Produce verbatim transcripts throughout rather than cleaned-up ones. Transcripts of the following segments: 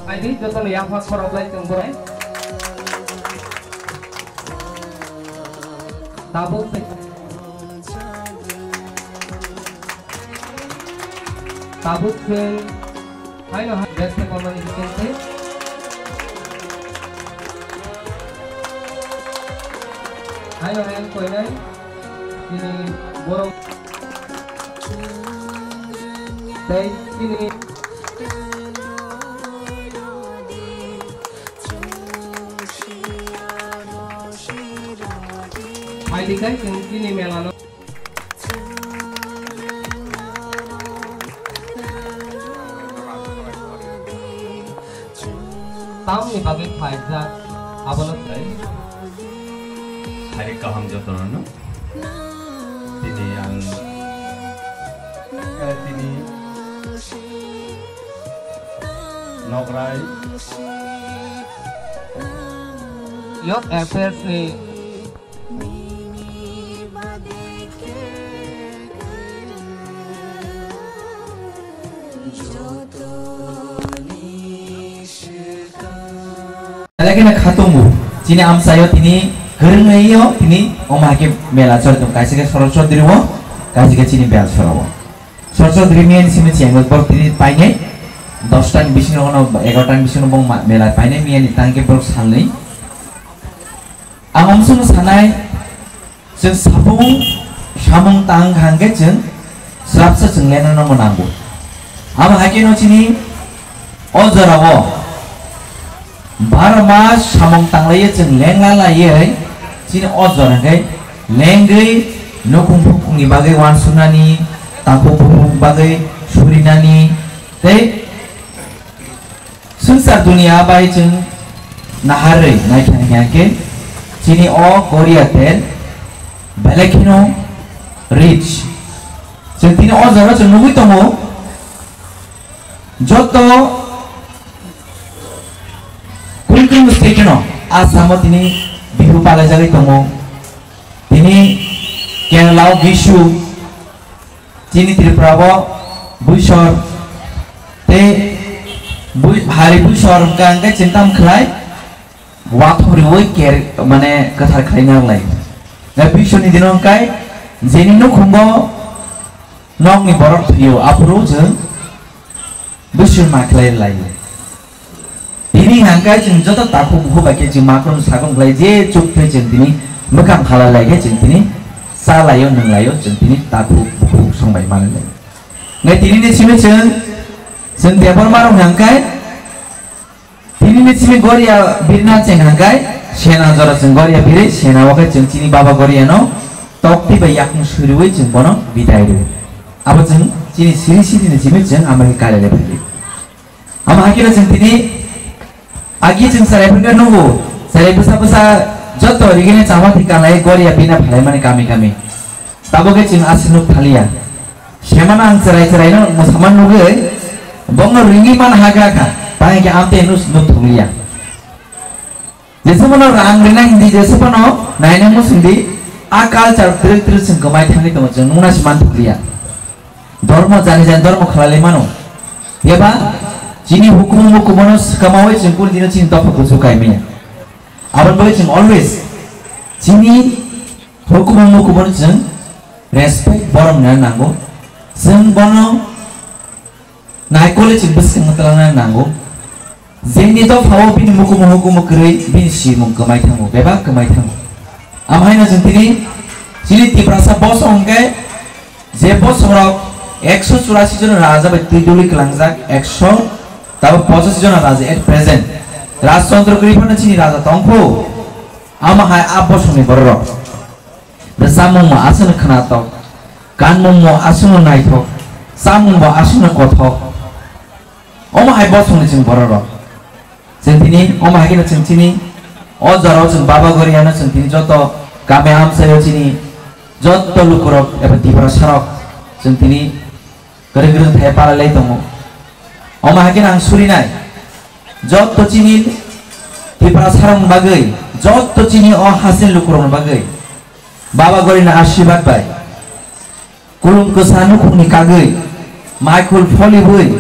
Aidi jotono yapha khorok lai tong borai. Tabuk tei. Tabuk tei. Haino ha best performance tei. Haino ha koinai. Ini borok. Tei ini. Phaidi khe chwng chini mela no. Tamni bagwi phaijak abono tei. Hari kaham jotono no. Tini ang, eh, tini Nokrai. Youth Affairs ni. Belai kheno khatungo. Chini amchaio tini kwrwngnaio tini omo hai khe mela choli tongo. Kaisa khe Sorot Chaudhary o, kaisa khe chini Belsora o. Sorot Chaudhary miyani simi chengwi borok tini painai dosta ni bisingo no, egaroh ta ni bisingo bong ma-, mela painai miyani tang khe borok salnwi. Ang omsong sanai, chwng sabung samung tang hangkhe chwng swrapsa chwng lenano mwnango. Abo hai kheno chini o jorao baro mas samung tanglaiye chwng lengla laiye chini o jora khe lengwi nukhung bukhungni bagwi uansuknani, takhuk bukhuk bagwi surinani tei swngchar duniya bai chwng naharwi naikha hwnkhe chini o Korea tel belai kheno rich. Chwng tini o jaga chwng nugwi tongo, joto kung kung state no Assam o tini Bihu palaijagwi tongo, tini Kerala o Vishu, chini Tripura bo Buisor tei bui-, Hari Buisor hwnkha hwnkhe chinta mwkhlai wathok riwi ker mane kwthar khlai narwkhlai. Na Buisorni dino hwnkhe jeni nukhungo nokni borok thwio aphuru chwng Buisor ma khlai laio. Tini hangkai chwng joto takhuk bukhuk bai khe chwng makhrum sakhrum khlai je chuk thwi chwng tini mwkhang khala lai khe chwng tini cha laio nwng laio chwng tini takhuk bukhuk song bai manwi lai. Nai tini ni simi chwng chwng Debbarma rok hangkai tini ni simi Goria birna chwng hangkai sena jora chwng Goria biri sena o khe chwng chini baba Goria no tok twi bai yakung suriwi chwng bono bidai rw. Abo chwng chini siri siri ni simi chwng amai kare le phai. Amo hakhe no chwng tini agi chwng chwrai phwrwngkhe nugo, chwrai bwsa bwsa joto rigini chama thwi kanlai Goria bina phalaimani kami kami. Tabukhe chwng aswk nuk thaliya. Semano ang chwrai chwraino mwsaman nugwi bongno ringwi man hakha kha, tangwi khe amtwi nuk nuk thungliya. Jesa phano rang rina hindi, jesa phano naina muchungdi, a culture twrwk twrwk chwng kwmai thangwi tongo, chwng nungna se man thokliya. Dhormo jani jani dhormo khlai lai mano. Phiya ba chini hukumu mukumu no swkamaui chwng kunu dino chini dopha kuchuk kai manya. Aboni bagwi chwng always chini hukumu mukumu no chwng respect borom rwna nango. Chwng bono Naikole chwng bwskango twlangna nango. Jeni dophao bini mukumu hukumu kwrwi bini simung kwmai thango, bebak kwmai thango. Amo haino chwng tini chini Tiprasa bosong hwnkhe je bosongrok ekso churasi jona raja bai twi duli kwlangjak, ekso tabo pochashi jona raja at present. Rajchandra kwrwi phano chini raja tongkho. Amo hai a bosongni bororok. Bwsamung bo aswkno khwnathok, kanmung bo aswkno naithok, chamung bo aswkno kothok. Omo hai bosongni chwng bororok. Chwng tini omo hai kheno chwng chini o jorao chwng Baba Goriano chwng tini joto kami amchaio chini joto lukurok eba Tiprasarok chwng tini kwrwng kwrwng thai palalai tongo. Omo hai kheno ang surinai joto chini Tiprasarokni bagwi, joto chini o hasini lukurokni bagwi Baba Gorina ashirbad bai Kulum kwsa nukhungni kagwi, maikul pholiwi,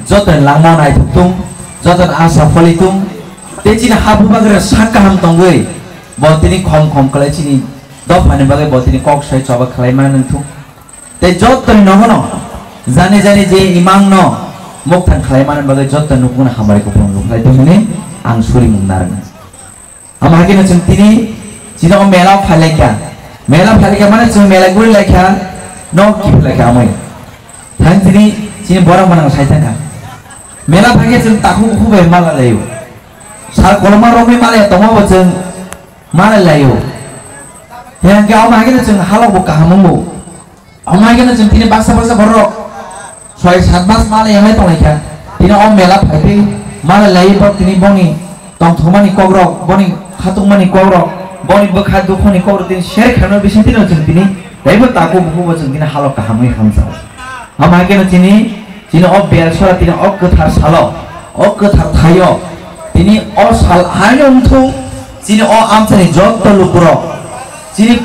joto langma naithok tung, joto asa pholi tung, tei chini habubagra sak kaham tongwi, bo tini khom khom khlai chini dophani bagwi bo tini kok sai choba khlai man thung. Tei joto ni nogono, jani jani je imang no mokthang khlai man bagwi joto nukungno hamari kupulung khlai tong hwnwi ang suri mung narwknai. Amo hai kheno chwng tini chini o mela o phai lai kha. Mela phai lai kha mane chwng mela guri lai kha, nok kiphil lai kha amoi. Thang tini chini borok manang sai thang kha. Mela phai khe chwng takhuk bukhuk bai mala lai o. Sal koloma romwi mala ya tongma bo chwng mala lai o. Yang khe amo hai kheno chwng halok bo kaham wngo. Omo hai kheno chwng tini baksa baksa borok soi sat mas mala yamai tonglaikha. Tini o mela phaiphai mala lai borok tini boni tongthokmani kokrok, boni khatungmani kokrok, boni bwkha dukhoni kokrok tini share khaima bising tino chwng tini teibo takhuk bukhukbo chwng tini halok kahamwi hamjao. Omo hai kheno chini, chini o belsora tini o kwthar salo, o kwthar thaio tini o sal haino wngthung chini o amchani jotto lukurok chini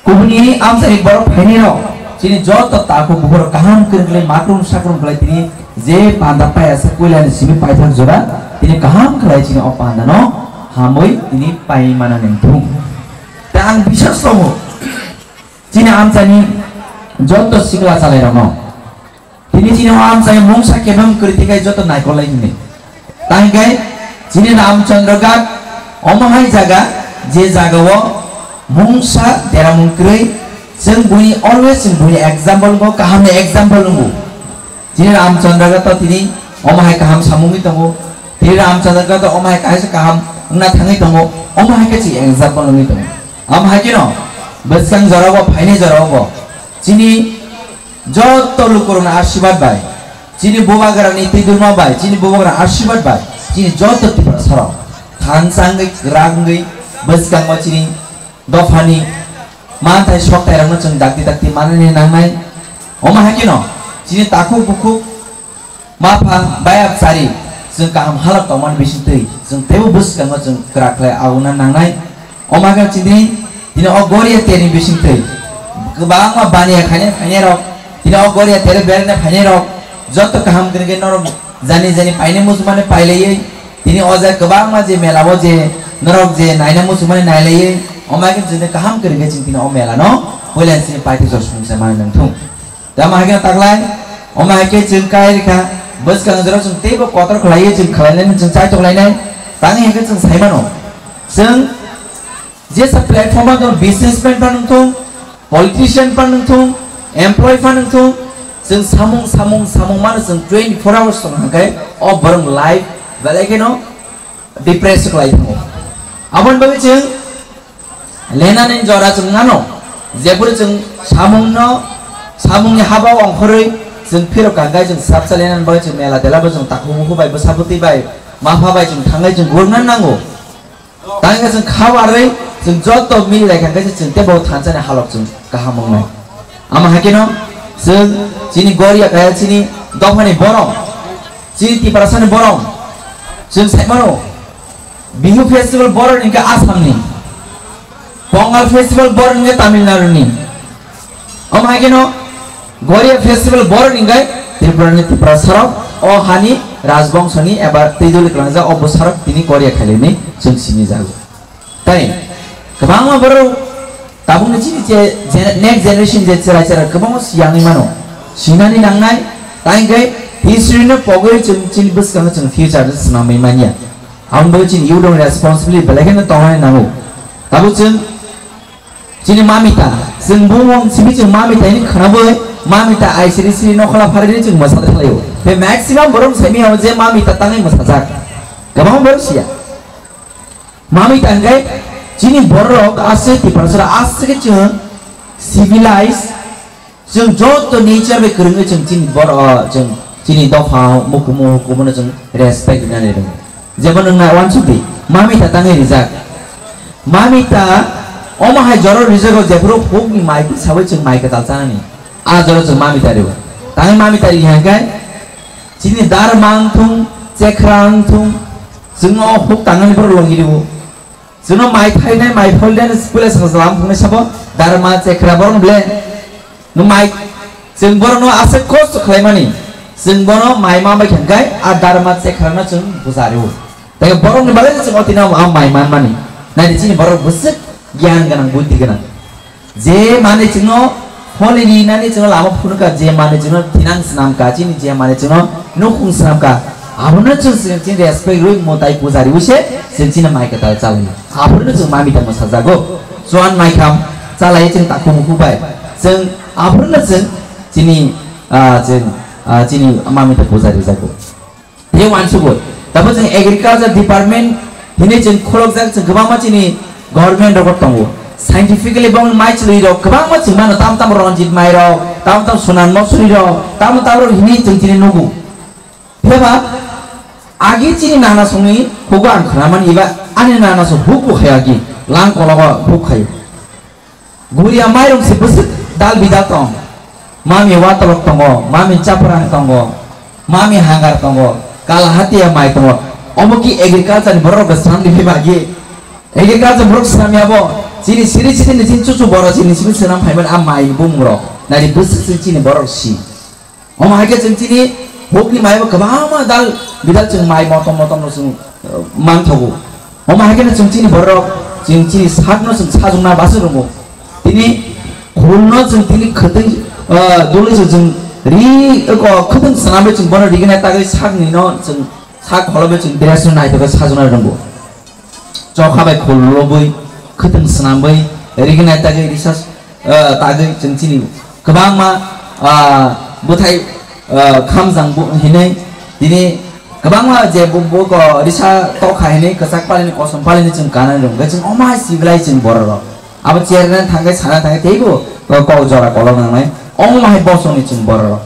Kubuni amchani borok phainai rok, chini joto takhuk bukhuk rok kaham kwrwng khlai, makrum sakrum khlai tini je panda paya sa koilani simi paithak jora, tini kaham khlai chini o panda no hamwi tini pai mana nang thung. Tei ang biswas tongo, chini amchani joto sikla chalai rok no. Tini chini o amchai mungsa kebeng kwrwi tei joto naikol lai hwnwi. Tangwi khe chini Ramchandra Ghat omo hai jaga, je jaga o mungsa deramung kwrwi, chwng buini always chwng buini example wngo, kaham ni example wngo. Chini Ramchandra Ghat o tini omo hai kaham samungwi tongo, tini Ramchandra Ghat o omo hai kaisa kaham wngna thangwi tongo, omo hai khe chini example wngwi tongo. Omo hai kheno bwskang jora o phainai jora o chini Joto lukurokni ashirbad bai, chini bubagrani twidulma bai, chini bubagrani ashirbad bai, chini joto Tiprasarok thansa wngwi, kwrak wngwi, bwskango chini dophani manthai soktairokno chwng dakti dakti manani nangnai. Omo hai kheno chini takhuk bukhuk, mapha, bayap chari, chwng kaham halok tongmani bisingtwi, chwng teibo bwskango chwng kwrak khlai auna nangnai. Omo khe chini, tini o Goria terni bisingtwi kwbangma baniya khainai phainai rok, tini o Goria tere berene phainai rok, joto kaham kwrwngkhe norok jani jani painai muchungmani pailaiwi, tini o jaga kwbangma je mela o je norok je naina muchungmani nailaiwi, omo khe chini kaham kwrwngkhe chini tini o mela no puila chini paithak jor sumsa mani nangthung. Tamo hai khe taklai, omo hai khe chwng kai rikha, bwskang jora chwng teibo kotor khlaiwi chwng khlainani chwng chaitok lainai, tangwi hai khe chwng saimano. Chwng jesa platform o businessman phan wngthung, politician phan wngthung, employee phan wngthung, chwng samung, samung, samung mano chwng twenty four hours tong hwnkhe o borok life belai kheno depress khlai thango. Aboni bagwi chwng lenani jora chwng nano, jephuru chwng samungno, samungni habao ongkhorwi chwng phirok kangkhe chwng sapsa lenani bagwi chwng mela tela bo chwng takhuk bukhuk bai bwsa bwtwi bai mapha bai chwng thangwi chwng gurna nango. Tangkhe chwng kha warwi chwng joto mili lai kangkhe chwng teibo thansani halok chwng kaham wngnai. Ama hakeno chwng chini Goria kaya chini dophani borok, chini Tiprasani borok chwng saimano. Bihu festival borok hwnkhe Assamni, Pongal festival borok hwnkhe Tamil Naduni. Omo hai kheno Goria festival borok hwnkhe Tripurani Tiprasarok o hani rajbongsoni eba twijoli kwlangjak o bwsarok tini Goria khailini chwng sinijago. Tai kwbangma borok tabukni chini je, je, next generation je chwrai chwrai kwbangma siyangwi mano. Sinani nangnai, tai hwnkhe history no pogwi chwng chini bwskango chwng future no swnamwi manya. Aboni bagwi chini youth rokni responsibility belai kheno tongnani nango. Tabuk chwng chini mamita, chwng bumung simi chwng mamita hwnwi khwnabwi mamita aisiri siri nokhla pharini chwng mwsa khlaio. Tei maximum borok saimanya je mamita tangwi mwsajak. Kwbangma borok siya. Mamita hwnkhe chini borok aswk Tiprasara aswk khe chwng civilized, chwng joto nature bai kwrwngwi chwng chini borok, chwng Chini dopha mukumu hukumu no chwng respect rinani rwngo. Jebo nwng nai uansuk di, mamita tangwi rijak. Mamita omo hai joro rijago jephuru hukni mai twi sawi chwng mai kwtal chanani. A joro chwng mamita rio. Tangwi mamita ri hwnkhe chini darma wngthung, chekra wngthung, chwngno huk tangnani borok logi rio. Chwngno mai thainai, mai pholnai, pule sajla wngthungnai sabo, darma chekra borok ble. No mai, chwng borokno aswk kosto khlaimani, chwng bono mai ma bai khe hwnkhe a darma chekrano chwng bujario. Tei borokni bagwi chwng o tino a mai manmani. Naidi chini borok bwswk giyan gwnang, buddhi gwnang. Je manwi chwngno phone rinani chwngno lama phunukha, je manwi chwngno thinang swnamkha, chini je manwi chwngno nukhung swnamkha, abono chwng chini respect rwi mwtai puja riwi se chwng chini mai kwtal chalai. Abono chwng mamita mwsajago. Chuan mai kham chalai chwng takhuk bukhuk bai. Chwng abono chwng chini, ah, chwng, ah, chini mamita puja rijago. Tei uansukgo. Tamo chwng agriculture department hinwi chwng khulokjak, chwng kwbangma chini government rok tongo. Scientifically bong mai chwlwi rok kwbangma chwng mano, tam tam Ranjit mai rok, tam tam Sonan Masuri rok, tam tam rok hinwi chwng chini nugo. Pheba agi chini nana songni hugo ang khnamani, iba ani nana song huk bo khai agi, lang kologo huk khayo. Guria mairung se bwswk dal bidal tong. Mami watolok tongo, mami chaprang tongo, mami hangar tongo, kala hatia mai tongo. Omo ki agriculture ni borok rok swnam di phai ba ki? Agriculture borok swnam ya bo. Chini siri siri ni chini chuchu boro chini simi swnam phai mani a mai bumung rok. Nari bwswk se chini borok si. Omo hai khe chwng chini hukni maibo kwbangma dal bidal chwng mai motom motom no chwng, uh, manthogo. Omo hai kheno chwng chini borok chwng chini sakno chwng sajwkna basa rwngo. Tini khulno chwng tini khwtwng, uh, dulwi se chwng ri, uh, ko khwtwng swnamwi chwng bono rignai tagwi sakni no chwng sak kholobwi chwng dress no naithokhe sajwkna rwngo. Chokha bai khul lobwi, khwtwng swnamwi, rignai tagwi risa, ah, tagwi chwng chini kwbangma, ah, bwthai, ah, khamjang bu-, hinwi tini kwbangma je bu-, buko risa tokha hinwi kwchak palini kosom palini chwng kanani rwngkhe chwng omo hai sibilai chwng bororok. Abo cherna thangkhe sana thangkhe teibo kok jora kolok nangnai, omo hai bosongni chwng bororok.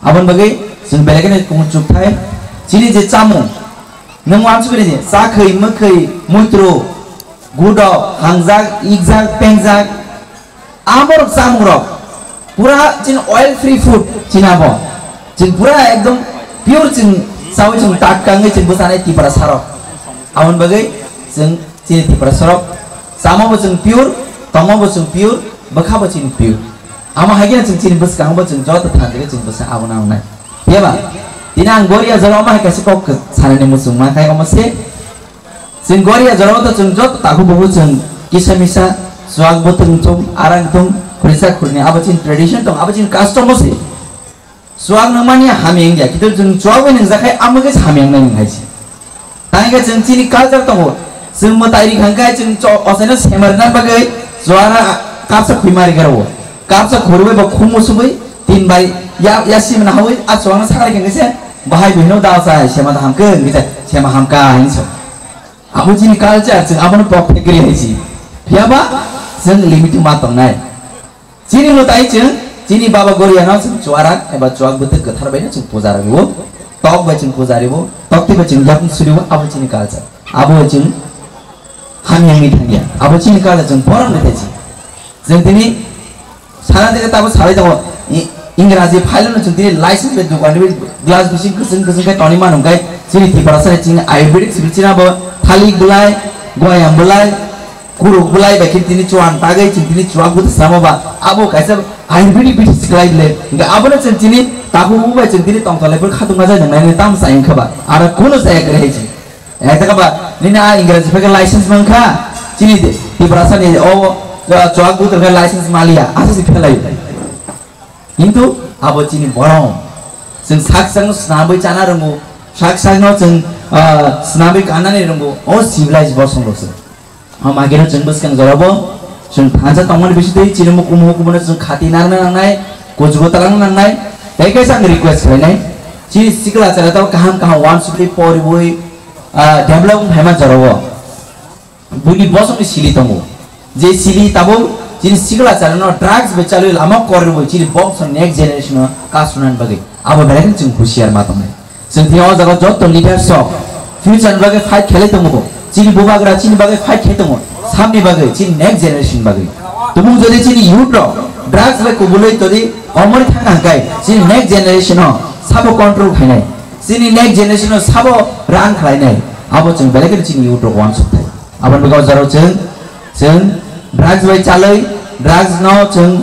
Aboni bagwi chwng belai kheno kuchuk thai. Chini je chamung, nwng uansukmani je chakhwi, mwkhwi, muitro, gudo, hangjak, ikjak, pengjak, aborok chamungrok pura chini oil free food chini abo. Chwng pura ekdom pure chwng chawi chwng tatka wngwi chwng bwchanai Tiprasarok. Aboni bagwi chwng chini Tiprasarok, chama bo chwng pure, tongma bo chwng pure, bwkha bo chini pure. Amo hai khe chwng chini bwskango bo chwng joto thanjagwi chwng bwsa abo nangnai. Phiya ba? Tini ang Goria jora omo hai kaisa kok sanani muchung ma khai omo se. Chwng Goria jora o to chwng joto takhuk bukhuk chwng kisa misa chuak bwtwng thung, arang thung, khurisa khurni abo chini tradition tong, abo chini custom bo se. Chuak nangmani hamya wngya, kitu chwng chuak bai nangjakhai amo khe hamya wngnai nung hai se. Tangkhe chwng chini culture tongo, chwng mwtai ri khangkhe chwng cho-, ochaino sema rwna bagwi chuak no kapsa khwi ma rikha rwo. Kapsa khwi rwbai bo khum musubwi tin bai ya, ya simna hawi a chuak no sakali khangkhe se bahai buino da ocha sema da hamkhe hwnkhe se sema hamkha hinwi sa. Abo chini culture, chwng abono pok phekri hai se. Phiya ba chwng limit ma tongnai. Chini mwtai chwng, chini baba Goriano chwng chuarak eba chuak bwtwk kwthar bai no chwng puja rwo, tok bai chwng puja rwo, tokti bai chwng yakung suriwo, abo chini culture. Abo chwng hamyangni thangya. Abo chini culture chwng borom ni thai se. Chwng tini sana tini tabo salai tongo. I-, Ingraji phailano chwng tini license bai dukan bai glass bising kwchwng kwchwng khai toni mano khai chini Tiprasa ni chini ayurvedic sibil chini abo thalik bwlai, goyam bwlai, Kuruk bwlai bai khe tini chuan tagwi chwng tini chuak bwtwi samo ba abo kaisa ayurvedic bwtwi swklai le. Hwnkhe abono chwng tini takhuk bai chwng tini tongthok lai phuru khatung ma jai nang nai tam sai wngkha ba. Aro kunu saya kwrwi hai chwng. Ekta ba nini a Ingraji phai khe license mankha chini Tiprasa ni o chuak bwtwi khe license maliya asa se phelai. Kintu abo chini borom. Chwng sak sakno swnamwi chana rwngo, sak sakno chwng, ah, swnamwi kanani rwngo, o civilized bosong rok se. Hama khe chwng bwskang jorabo chwng thansa tongmani bisingtwi chini mukumu hukumu no chwng khati narwkna nangnai, kuchugo talangna nangnai. Tei kaisa ang request khlainai, chini sikla chara tabo kaham kaham uansukli poriwi, ah, develop wng phaima jorabo. Buini bosongni sili tongo. Je sili tabuk chini sikla charano drugs bai chalwi lama korwi chini bosong next generation no kasonani bagwi. Abo belai kheno chwng husiar ma tongnai. Chwng thia o jaga joto leaders rok future ni bagwi fight khelai tongo bo. Chini bubagra chini bagwi fight khe tongo. Samni bagwi, chini next generation bagwi. Tumung jodi chini youth rok drugs bai kubulwi todi komori thangna hwnkhe chini next generation o sabo control khainai. Chini next generation o sabo run khlainai. Abo chwng belai kheno chini youth rok uansuk thai. Aboni bagwi o jora o chwng, chwng drugs bai chalwi, drugs no chwng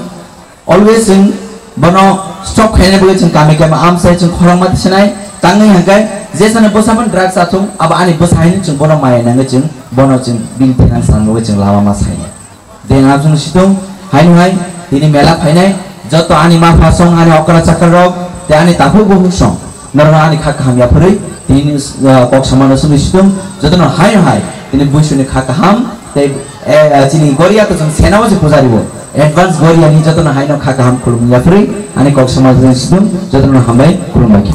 always chwng bono stop khainani bagwi chwng kami kami amsai chwng khorang ma tisanai tangwi hwnkhe jesano bwsa phano drugs athung abo ani bwsa haino chwng bono maya nangwi chwng bono chwng bini thenang sanmugwi chwng lama ma sainai. Dena chwng situng haino hai tini mela phainai joto ani ma pha song ani okra chakra rok tei ani takhuk bukhuk song norokno ani kha kaham yaphurwi tini, uh, kok samano chwngwi situng jotono haino hai tini buisuni kha kaham tei, eh, chini goria to chwng senao se pujari bo advance goria ni jotono haino kha kaham khulum yaphurwi ani kok samano chwngwi situng jotono hambai khulumbai khe.